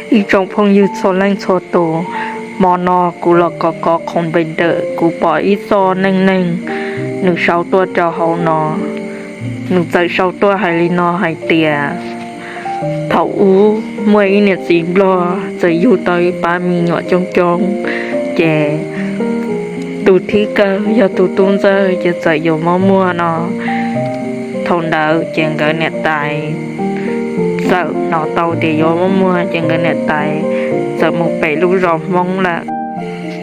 Ib tsoom phooj ywg txhua leej txhua tus, hmo no kuv los kov kov qhov npe dawm kuv pom ib txoj neej neeg nws sau tuaj rau hauv no. Nws txawm sau tuaj hais li no hais tias, thaum ub muaj ib niam txiv nplog txawm yug tau ib pab me nyuam coob coob, ces tus thib kawg yog tus tub ntxawg ces txawm yuav muab muag no. Thaum ntawd ces nkawd niam tais txawm hnov tau tias yuav muab muag ces nkawd niam tais txawm mus pem lub zos Hmoob lawm.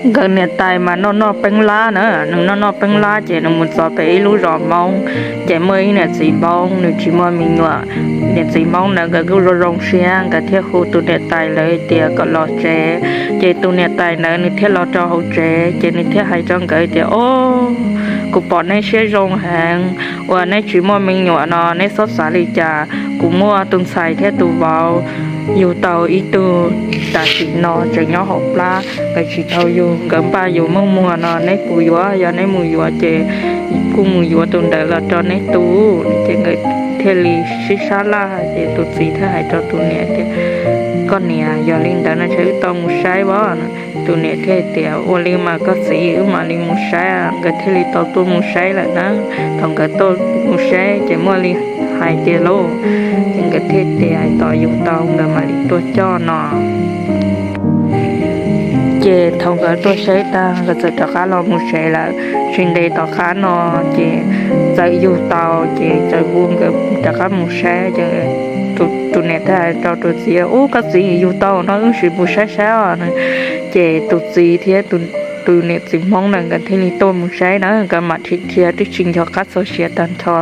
Nkawd niam tais mas noj noj peeb lab na, nws noj noj peeb lab ces nws mus txog pem ib lub zos Hmoob, ces muaj ib niam txiv Hmoob nws tsis muaj me nyuam. Niam txiv Hmoob ntawd nkawd kuj zoo zoo siab, nkawd thiaj hu tus niam tais lawv tias kom los tsev. Ces tus niam tais ntawd nws thiaj los rau hauv tsev, ces nws thiaj hais rau nkawd tias, o, kuv pom neb siab zoo heev uas neb tsis muaj me nyuam no, neb txhob xav li cas. Kuv muaj tus ntxhais thiab tus vauv yug tau ib tug tam sim no tseem nyob hauv plab, nkawd tsis tau yug, nkawd npaj yuav muab muag no, neb puas yuav? Yog neb mus yuav ces kuj mus yuav tus ntawd los rau neb tu. Ces nkawd thiaj li sib sab laj, ces tus txiv thiaj hais rau tus niam tias, koj niam, yog li ntawd no ces wb tau mus saib os. Tus niam thiaj tias, ua li mas koj txiv, wb mam li mus saib. Nkawd thiaj li tau tuaj mus saib lawm na. Thaum nkawd tuaj mus saib ces muaj li hais tias lauj, ces nkawd thiaj tias tos yus tau nkawd mam li tuaj coj no. Ces thaum nkawd tuaj saib tag nkawd txawm rov qab los mus tsev lawm. Tsis ntev tom qab no ces txawm yus tau ces txawm hu nkawd rov qab mus saib ces tus niam thiaj hais rau tus txiv, ub, koj txiv, yus tau no wb sim mus saib saib os. Ces tus txiv thiab tus niam txiv Hmoob ntawd nkawd thiaj li tuaj mus saib na, nkawd mam dhia twb tsis nco qab txog siav tag nrho.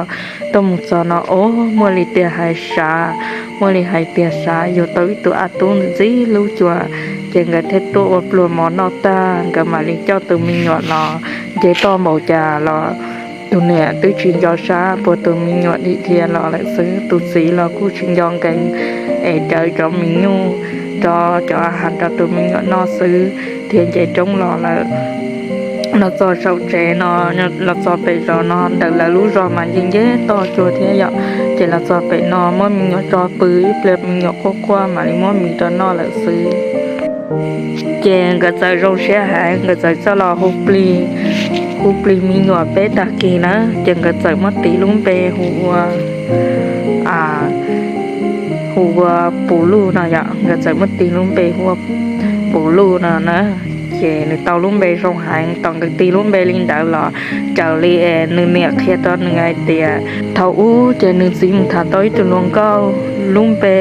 Tuaj mus txog no, o, muaj li tias hais sav, muaj li hais tias sav yus tau ib tug a tub ntxim hlub cuag. Ces nkawd thiaj tuaj ua pluag mov noj tag nkawd mam li coj tus me nyuam los. Nce toj npaum cas los tus niam twb tsis nco sab puas tus me nyuam dim dhia los lawm xwb. Tus txiv los kuj tsis nco nkees es rawv cov mis nyuj, rov cov a has rau tus me nyuam noj xwb thiaj nce roob los lawm. Los txog saum tsev no, los txog pem zos no, ntawm lawv lub zos mas nce nce toj cuag thiab yom. Ces los txog pem no muab me nyuam tso pw ib pliag me nyuam quaj quaj mam li muab mis rau noj lawm xwb. Ces nkawd txawm zoo siab heev, nkawd txawm coj los hu plig, hu plig me nyuam peb tag kis na, ces nkawd txawm muab tis lub npe hu ua, hu ua Pus Luj no yom. Nkawd txawm muab tis lub npe hu ua Pus Luj no na. Ces nws tau lub npe zoo heev, thaum nkawd tis lub npe li ntawd los raws li es nws niam qhia rau nws hais tias thaum ub ces nws txiv mus tham tau ib tug hluas nkauj lub npe,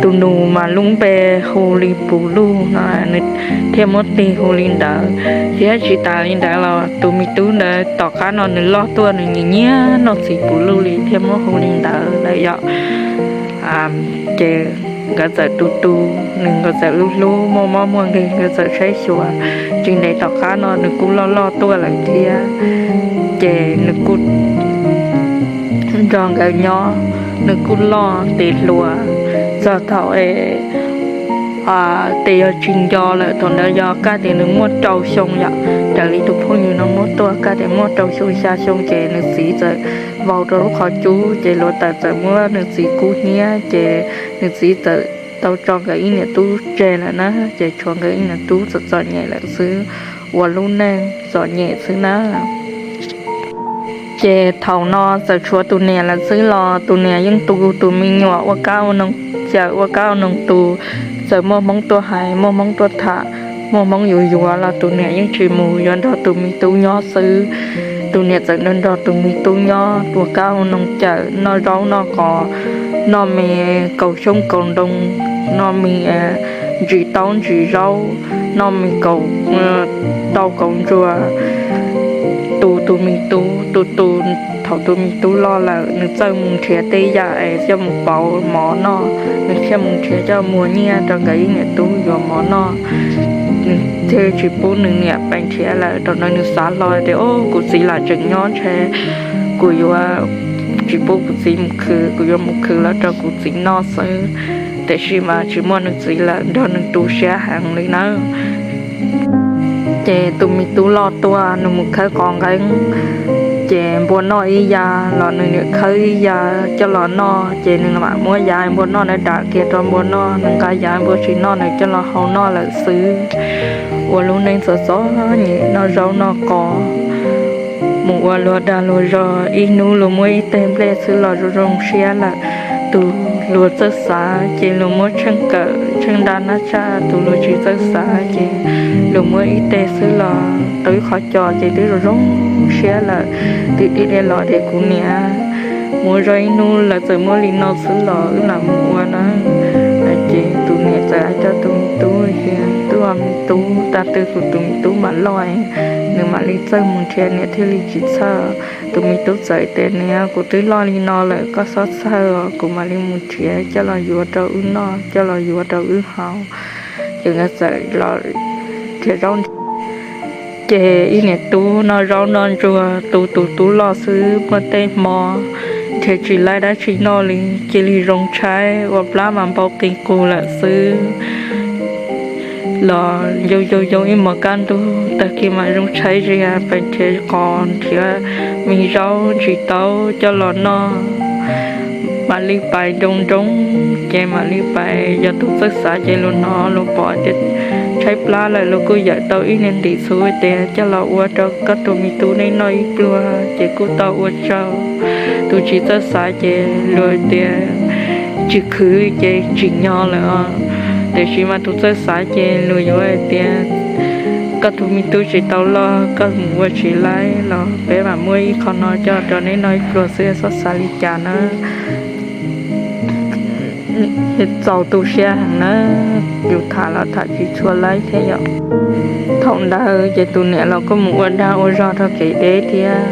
tus nus mas lub npe hu li Pus Luj no, nws thiaj muab tis hu li ntawd. Thiab tsis tas li ntawd los tus me tub ntawd tom qab no nws loj tuaj nws nyiam nyiam noj txiv Pus Luj li thiaj muab hu li ntawd lawm yom. Ces nkawd txawm tu tu nws, nkawd txawm hlub hlub muaj mob muaj nkeeg, nkawd txawm saib xyuas. Tsis ntev tom qab no nws kuj loj loj tuaj lawm thiab, ces nws kuj nrog nkawd nyob, nws kuj loj tes hluas. Txog thaum es tes yog tsis nco lawm, thaum ntawd yog kaj tias nws muaj rau xyoo yom, raws li tus phooj ywg no muab tuaj kaj tias muaj rau xyoo xya xyoo, ces nws txiv txawm vau rau lub qhov cub, ces hluav taws txawm muab nws txiv kub hnyiab, ces nws txiv txawm tau tso nkawd ib niam tub tseg lawm na, ces tshuav nkawd ib niam tub txom txom nyem lawm xwb, ua lub neej txom nyem xwb na. Ces thaum no txawm tshuav tus niam lawm xwb los tus niam yeej tu tus me nyuam ua kab ua noog cawm ua kab ua noog tu, txawm muaj hmoob tuaj hais, muaj hmoob tuaj tham, muaj hmoob yuav yuav los tus niam yeej tsis mus, yuav nrog tus me tub nyob xwb. Tus niam txawm nrog nrog tus me tub nyob ua kab ua noog cawm, noj zaub noj qos, noj me kaus xyoob kaus ntoo, noj me ntsis taub ntsis zaub, noj me kaus, tau kaus ntsuag. Tu tus me tub, tu tu, thaum tus me tub loj lawm nws txawj mus nrhiav tej yam es coj mus pauv mov noj, nws thiaj mus nrhiav coj muag nyiaj rau nkawd ib niam tub yuav mov noj. Nws thiaj tsis pub nws niam pais nrhiav lawm, rau qhov nws xav hlo tias, o, kuv txiv lam tseem nyob ntshe kuv yuav tsis pub kuv txiv mus khwv, kuv yuav mus khwv los rau kuv txiv noj xwb. Tiam sis mas tsis muaj nws txiv lawm nrog nws tu siab heev li nawb. Ces tus me tub loj tuaj nws mus khawb qos nqeeb, Ces npua noj ib yav los nws niam khawb ib yav coj los noj, ces nws mam muab yav npua noj na dam kiag rau npua noj, nws nqa yav npua tsis noj nws coj los hau noj lawm xwb. Ua lub neej txom txom nyem noj zaub noj qos, mus ua luag dag luag zog, ib hnub luag muab ib teg nplej xwb los zoo zoo siab lawm. Tus luag txawj xav ces luag muab tsheej kawm tsheej nra nab tsaj, tus luag tsis txawj xav ces luag muab ib teg xwb los tau ib qho co ces twb zoo zoo siab lawm. Twb deb deb los tias kuv niam, mus ua zog ib hnub lawv txawm muab li no xwb los wb lam mus ua na. Ces tus niam txawm hais rau tus me tub tias, Tub, me tub, tag twg kuv tus me tub mam loj, nws mam li txawj mus nrhiav, niam thiaj li tsis txhawj. Tus me tub txawm tias, Niam, kuv twb loj li no lawm, koj txhob txhawj os, kuv mam li mus nrhiav coj los yuav rau wb noj, coj los yuav rau wb haus. Ces nkawd txawm los nrhiav zaub nrhiav, ces ib niam tub noj zaub noj ntsuag tu tus tub loj xwb, muaj tej hmo nrhiav tsis laib dab tsi noj li, cia li zoo tshaib ua plab mas npau qis qus lawm xwb. Los yau yau yau ib hmos kaj ntug tag kis mam zoo tshaib zias pais nrhiav qos nrhiav me zaub ntsis taub coj los noj. Mam li pais nroo nroo, ces mam li pais, yog tus txawj xav ces luag hnov luag pom tias tshaib plab lawm luag kuj yawm tau ib niag ntim txhuv tias coj los ua rau koj tus me tub neb noj ib pluag, ces kuj tau ua tsaug. Tus tsis txawj xav ces luag tias tsis khwv ces tsim nyog lawm os. Tiam sis mas tus txawj xav ces luag yuav hais tias koj tus me tub tsis tau loj, koj mus ua tsis laib los peb mam muab ib qho no coj rau neb noj ib pluag xwb, txhob xav li cas na. Txaus tu siab heev na, yus tham los tham tsis tshua laib thiab yom. Thaum ntawd ces tus niam los kuj mus ua dag ua zog rau kev deb thiab.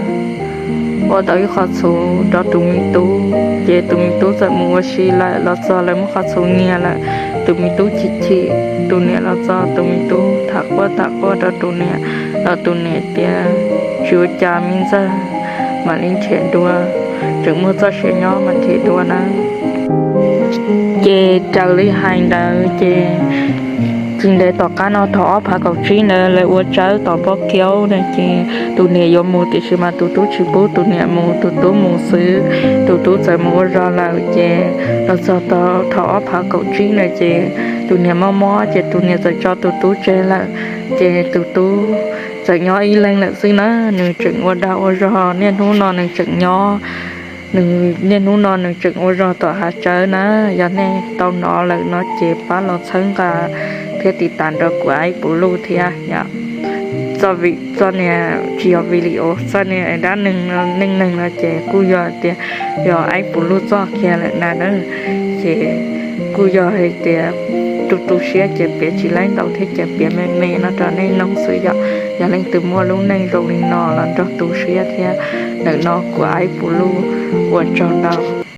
Ua tau ib qho txhuv rau tus me tub, ces tus me tub txawm mus ua si lawm, los txog lawv muab qhov txhuv nyiag lawm. Tus me tub chim chim, tus niam los txog, tus me tub tham quaj tham quaj rau tus niam, los tus niam tias, Tsis ua cas me ntxawg, mam li nrhiav dua, tseem muaj txoj sia nyob mam nrhiav dua na. Ces raws li hais ntawd ces tsis ntev tom qab no thaum ob phav kaum tsib ntawd lawv ua tsawb tom pob kiaub na, ces tus niam yuav mus tiam sis mas tus tub tsis pub tus niam mus, tus tub mus xwb. Tus tub txawm mus ua zog lawm, ces los txog thaum ob phav kaum tsib na ces tus niam mob mob ces tus niam txawm tso tus tub tseg lawm. Ces tus tub txawm nyob ib leeg lawm xwb na, nws tseem ua dag ua zog, niaj hnub no nws tseem nyob, nws niaj hnub no nws tseem ua zog tom hav tsawb na. Yog nej tau hnov lawm no ces pab los txhawb nqa thiab tiv tas nrog kuv Aib Puv Luj thiab yom. Txoj vi, txoj niag tsis yog video, txoj niag dab neeg, neej neeg no ces kuj yog tias yog Aib Puv Luj txoj kiag lawm na na. Ces kuj yog hais tias tu tu siab ces piav tsis laib ntau thiab ces piav me me no rau nej mloog xwb yom. Yog leej twg muaj lub neej zoo li no los nrog tu siab thiab. Ntawm no kuv Aib Puv Luj ua tsaug ntau.